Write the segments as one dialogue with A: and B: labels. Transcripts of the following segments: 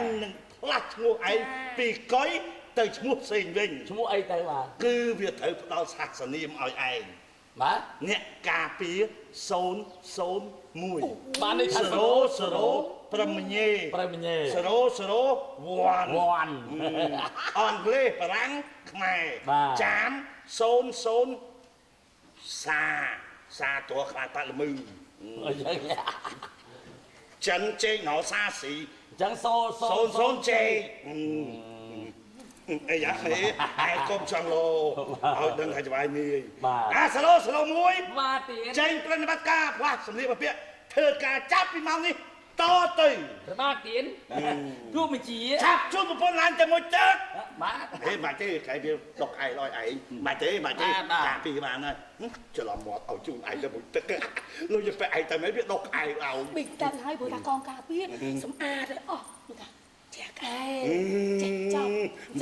A: អញនឹងផ្លាស់ឈ្មោះឯងពីកុយទៅឈ្មោះផ្សេងវិញ
B: ឈ្មោះអីទៅបាទ
A: គឺវាត្រូវផ្ដល់សាសនាមឲ្យឯង
B: បាទ
A: អ្នកការពារ001
B: បាននេះថា
A: 00ប្រមញេ
B: ប្រមញេ
A: 00 1
B: វ៉ាន់
A: អង់គ្លេសបារាំងខ្មែរ
B: បាទ
A: ចាម00សាសាតួខ្លាចបាក់ល្មឺ
B: អញ្ចឹង
A: ចិនចេកណោសាស៊ី
B: អញ្ចឹងសូសូ
A: 00ចេកអីយ៉ាហេឯកុំចង់លោឲ្យដឹងថាច្បាយមីអា0 01
B: បាទទៀត
A: ចេញប្រតិបត្តិការផ្លាស់សម្លៀកបំពាក់ធ្វើការចាប់ពីម៉ោងនេះតទៅ
B: បាទទៀតជួបមជា
A: ចាប់ជូនប្រពន្ធឡើងទៅមួយទឹក
B: បាទ
A: ហេមិនទេគេវាដុកឯងឲ្យឯងមិនទេមិនទេ
B: បាទ
A: ការពីបានហើយច្រឡំមាត់ឲ្យជូនឯងទៅមួយទឹកលុយទៅឯងទៅមិនវាដុកឯងឲ្យ
C: ប៊ីតាំងហើយព្រោះថាកងការពារសម្អាតឲ្យអស់មើលថាជ្រះកែចេះចប់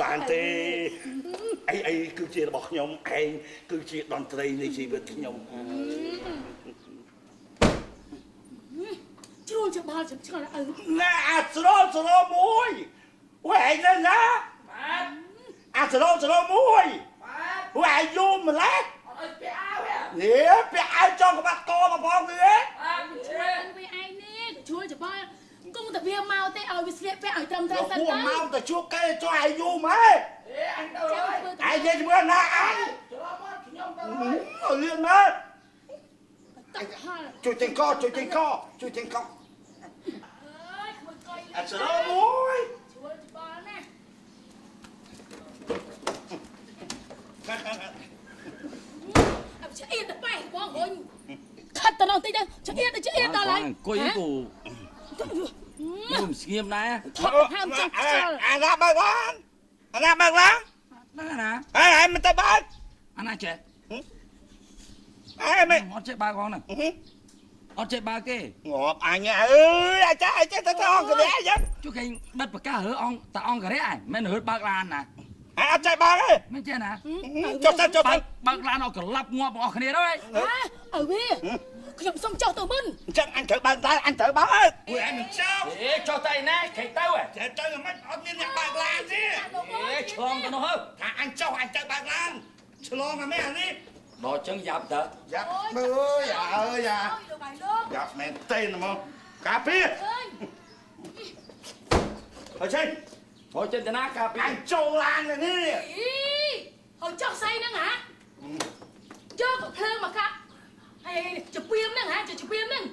A: បានទេអីអីគឺជារបស់ខ្ញុំឯងគឺជាតន្ត្រីនៃជីវិតខ្ញុំ
C: ជ្រួលច្បល់ចំឆ្ងល់ឪ
A: ណែអាស្រោស្រោមួយអូយឯងនៅណា
B: បាទ
A: អាស្រោស្រោមួយ
B: បាទ
A: អូយឯងយូរម្ល៉េះ
B: អត់ឲ្យពាក់អាវទេ
A: នេះពាក់អាវចង់ក្បាត់កមកផងទៀត
B: បាទ
C: ជ្រួលវាឯងនេះជ្រួលច្បល់គង់តែវាមកទេឲ្យវាស្លៀកពាក់ឲ្យត្រឹមត្រូវសិន
A: រហួ
C: ទៅ
A: មកទៅជួបគេចុះឯងយូរម៉េច
B: អេអញទៅហើយ
A: ឯងនិយាយជាមួយណាអញ
B: ច្រឡំមកខ្ញុំទៅហើយ
A: លឿនមក
C: តហល់
A: ជួយទិញកជួយទិញកជួយទិញក
C: អើយក្មួយកុយ
A: អត់ស្រោមួយ
C: ជ្រួលច្បល់ណាស់អត់ឆ្អៀតទៅប៉េះបងរុញខិតទៅនោះតិចទៅឆ្អៀតទៅឆ្អៀតដល់ហើយ
B: អង្គុយគូខ្ញុំស្ងៀមដែរ
C: ថត់ហាមចង់ខ្យល់
A: អាណាបើកឡានអាណាបើកឡាន
B: ណាណា
A: ហើយឯងមិនទៅបើក
B: អាណាចេះ
A: ឯងមិន
B: អត់ចេះបើកផងហ្នឹងអត់ចេះបើកទេ
A: ងាប់អញអើយអាចារ្យចេះទៅអង្គរៈអញ្ចឹង
B: ជួយគេបិទប្រកាសរើអង្គតាអង្គរៈឯងមិនរើបើកឡានណា
A: ឯងអត់ចេះបើកទេ
B: មិនចេះណា
A: ចុះទៅចុះទៅ
B: បើកបើកឡានអត់ក្លាប់ងាប់បងអស់គ្នាទៅហី
C: ហាឪវាខ្ញុំសុំចុះទៅមុន
A: អញ្ចឹងអញត្រូវបើកដែរអញត្រូវបើកអើយឯងមិនចោល
B: អេចុះទៅឯណាខេទៅហ៎
A: ចេះទៅមិនអត់មានអ្នកបើកឡានទេ
B: អេឆ្លងទៅនោះហឺ
A: ថាអញចុះអញទៅបើកឡានឆ្លងអាមេអានេះ
B: ដល់ចឹងយ៉ាប់តើ
A: យ៉ាប់មើលអើយអើយយ៉ា
C: លោកឲ្យលោក
A: យ៉ាប់មែនទេហ្មងការពារ
C: អើយ
A: ហើយចេញ
B: ហើយចេញទៅណាការពារ
A: អញចូលឡាននេះ
C: អីហើយចុះស្អីហ្នឹងហ៎យកកំភ្លើងមកកាប់ហើយជពាមហ្នឹងហ៎ជពាមហ្នឹង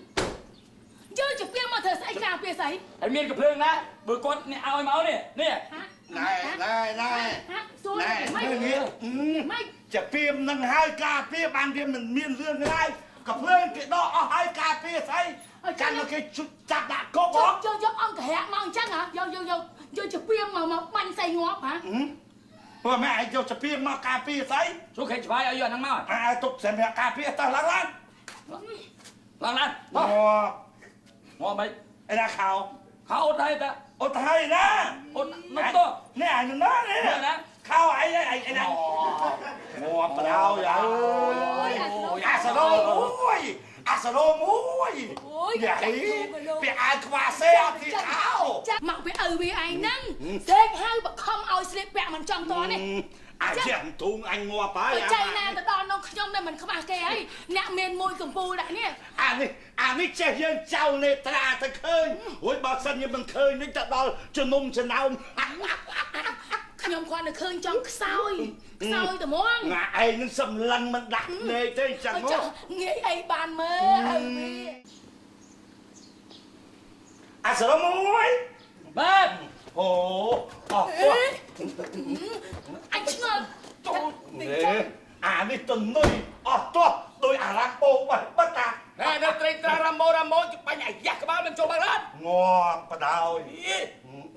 C: យកជពាមមកធ្វើស្អីការពារស្អី
B: ហើយមានកំភ្លើងណាបើគាត់អ្នកឲ្យមកនេះនេះ
C: ហា
A: ណែណែណែ
C: ហាសួរ
A: ណែ
C: មិន
A: នេះ
C: មិន
A: ចាពីមនឹងហើយការពារបានវាមិនមានរឿងឡើយកំភ្លើងគេដកអស់ហើយការពារស្អីកាន់មកគេចាប់ដាក់គុកហ៎
C: យកយកអង្គរៈមកអញ្ចឹងហ៎យកយកយកយកជពាមមកមកបាញ់ស្អីងាប់ហ៎
A: ព្រោះម៉ែឯងយកចាពីមមកការពារស្អី
B: ជួយខេឆ្វាយឲ្យយកអាហ្នឹងមក
A: អើទុកសម្រាប់ការពារតើឡើងឡើង
B: ឡើងឡើង
A: ងាប់
B: ងាប់មិន
A: ឯណាខោ
B: ខោអត់ហើយតា
A: អត់ហើយណា
B: អត់នោះទៅ
A: នេះអានោះនេះខោអីអីអីណាងាប់ប្រោយអើយអាសរោមួយអាសរោមួយ
C: អូយ
A: នេះពាក់អាវខ្វះសេអត់ទីខោ
C: ចាមកពីឪវាឯងហ្នឹងស្រែកហៅបខំឲ្យស្លៀកពាក់មិនចង់តនេះ
A: អាជាទូងអញងាប់ហើយ
C: ចៃណាទៅដល់នោះខ្ញុំតែមិនខ្វះគេហើយអ្នកមានមួយកម្ពូលដាក់នេះ
A: អានេះអានេះចេះយើងចៅនេត្រាទៅឃើញរួចបើសិនយើងមិនឃើញនេះទៅដល់ជំនុំចំណោម
C: ខ្ញុំគាត់នៅឃើញចង់ខ្សោយខ្សោយត្មង
A: ណាឯងនឹងសម្លឹងមិនដាក់ភ្នែកទេអញ្ចឹង
C: ចុះងាយអីបានមើលឪវា
A: អាសរមួយ
B: បាទ
A: អូអស់
C: អញឆ្ងល់
A: នេះអានេះទំនុយអស់ទាស់ដោយអារ៉ាំបោបបិទតា
B: ណែនៅត្រីត្រារ៉ាម៉ូរ៉ាម៉ូបាញ់អាយ៉ាស់ក្បាលមិនចូលបាក់ឡាន
A: ងាប់បដោយ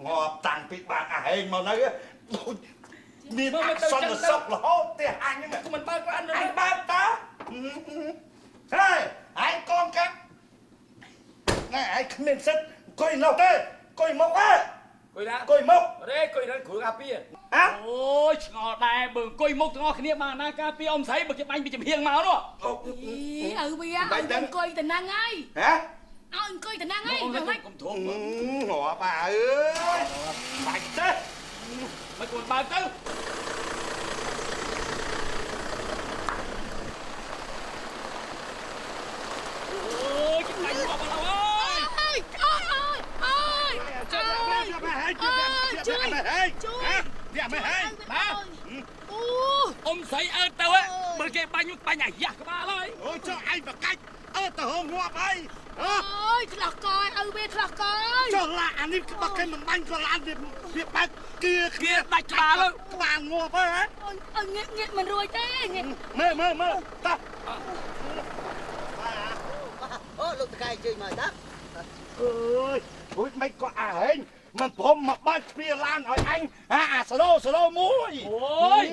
A: ងាប់តាំងពីបានអាហែងមកនៅដូចមានអសន្តិសុខរហូតផ្ទះអញហ្នឹង
B: មិនបើកឡាន
A: អញបើកតាហេឯងកងកាប់ណែឯងគ្មានសិទ្ធអង្គុយនោះទេអង្គុយមកហ៎
B: អង្គុយណា
A: អង្គុយមក
B: រេអង្គុយនឹងគ្រូការពារ
A: ហ៎
B: អូយឆ្ងល់ដែរបើអង្គុយមុខទាំងអស់គ្នាបានណាការពារអ៊ំស្រីបើគេបាញ់ពីចំហៀងមកនោះ
C: អីឪវាឲ្យអង្គុយទៅហ្នឹងហើយ
A: ហ៎
C: ឲ្យអង្គុយទៅហ្នឹងហើយ
B: កុំធំ
A: ងាប់អើយ
B: មិនកូនបើកទៅអូយគេបាញ់ងាប់អស់ហើយ
C: អើយអើយអើយអើយ
A: ជួយហើយជួយហើយជួយវាមិនហើយ
B: បាទ
C: អូ
B: អ៊ំស្រីអើទៅបើគេបាញ់បាញ់អាយ៉ាស់ក្បាលហើយ
A: អូចុះឯងបកាច់អើទៅហងងាប់ហើយ
C: អើយឆ្លោះកអើវាឆ្លោះក
A: ចុះឡាអានេះបើគេមិនបាញ់ក៏ឡានវាបើកគៀ
B: គៀដាច់ក្បាល
A: ក្បាលងាប់ហើយ
C: អើងាកងាកមិនរួចទេងាក
A: មើលមើលមើលតោះ
D: អូលោកតកែជើញមកតា
A: អើយអូយមិនក៏អាហែងមិនព្រមមកបើកទ្វារឡានឲ្យអញអាសឡូសឡូមួយ
B: អូយ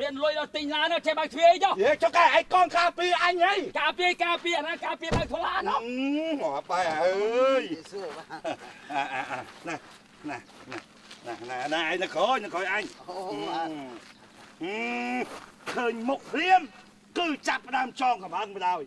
B: មានលុយដល់ទិញឡានចេះបើកទ្វារអីចុះ
A: យេចុះកែឯងកងការពារអញហី
B: ការពារការពារអាណាការពារបើកទ្វារឡាន
A: ហ៎បែអើយ
D: សួរបាទ
A: អាអាអាណាណាណាណាណាឯងនៅក្រោយនៅក្រោយអញ
D: អូ
A: ឃើញមុខព្រាមគឺចាប់ដើមចងកំហឹងបណ្ដោយ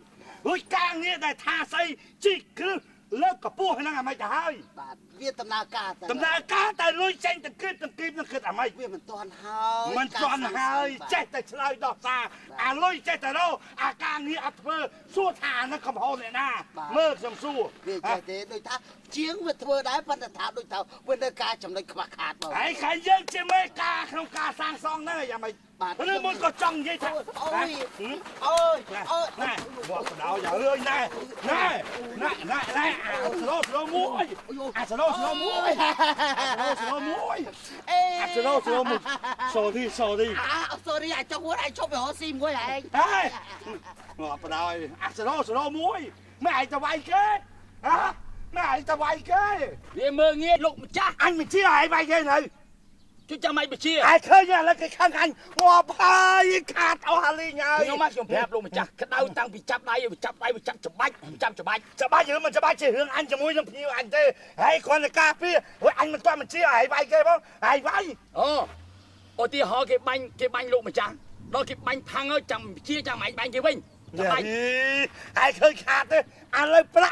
A: រួចការងារដែលថាស្អីជីកគ្រឹះលើកកពស់ហ្នឹងអាម៉េចទៅហើយ
D: បាទវាដំណើរការ
A: ដំណើរការតែលុយចេញតង្គៀបតង្គៀបនឹងគិតអាម៉េច
D: វាមិនទាន់ហើយ
A: មិនទាន់ហើយចេះតែឆ្លើយដោះសារអាលុយចេះតែរោអាការងារអត់ធ្វើសួរថាអានឹងកំហុសអ្នកណាមើលខ្ញុំសួរ
D: វាចេះទេដូចថាជាងវាធ្វើដែរប៉ុន្តែថាដូចថាវានៅការចំណុចខ្វះខាតបង
A: ហើយខែយើងជាមេការក្នុងការសាងសង់ហ្នឹងយ៉ាងម៉េចឬមួយក៏ចង់និយាយថា
D: អូយអូយអូយ
A: ណែបោះបដៅយ៉ាងអើយណែណែណែណែណែអាស្លូស្លូមួយអាស្លូស្លូមួយអាស្លូមួយ
D: អេ
A: អាស្លូស្លូមួយ sorry sorry
D: អា sorry អាចចុះមួយអាចជប់ទៅរកស៊ីមួយឯង
A: ហេបោះបដៅអាស្លូស្លូមួយម៉ែឯងទៅវាយគេហ៎ម៉ែឯងទៅវាយគេ
B: វាមើងងាយលោកម្ចាស់
A: អញមិនជឿឯងវាយគេនៅ
B: ជួយចាំឲ្យបជា
A: ឯងឃើញឥឡូវគេខឹងអញងាប់ហើយខាតអស់អាលីងហើយ
B: ខ្ញុំមកខ្ញុំប្រាប់លោកម្ចាស់ក្តៅតាំងពីចាប់ដៃចាប់ដៃចាប់ច្បាច់ចាប់ច្បាច់
A: ច្បាច់ឬមិនច្បាច់ជារឿងអញជាមួយនឹងភ្ញៀវអញទេហើយគ្រាន់តែការពារហើយអញមិនទាន់មិនជឿឲ្យវាយគេផងហើយវាយ
B: អូឧទាហរណ៍គេបាញ់គេបាញ់លោកម្ចាស់ដល់គេបាញ់ផាំងហើយចាំជាចាំឯងបាញ់គេវិញ
A: បាញ់ហើយឃើញខាតទេឥឡូវប្រាក់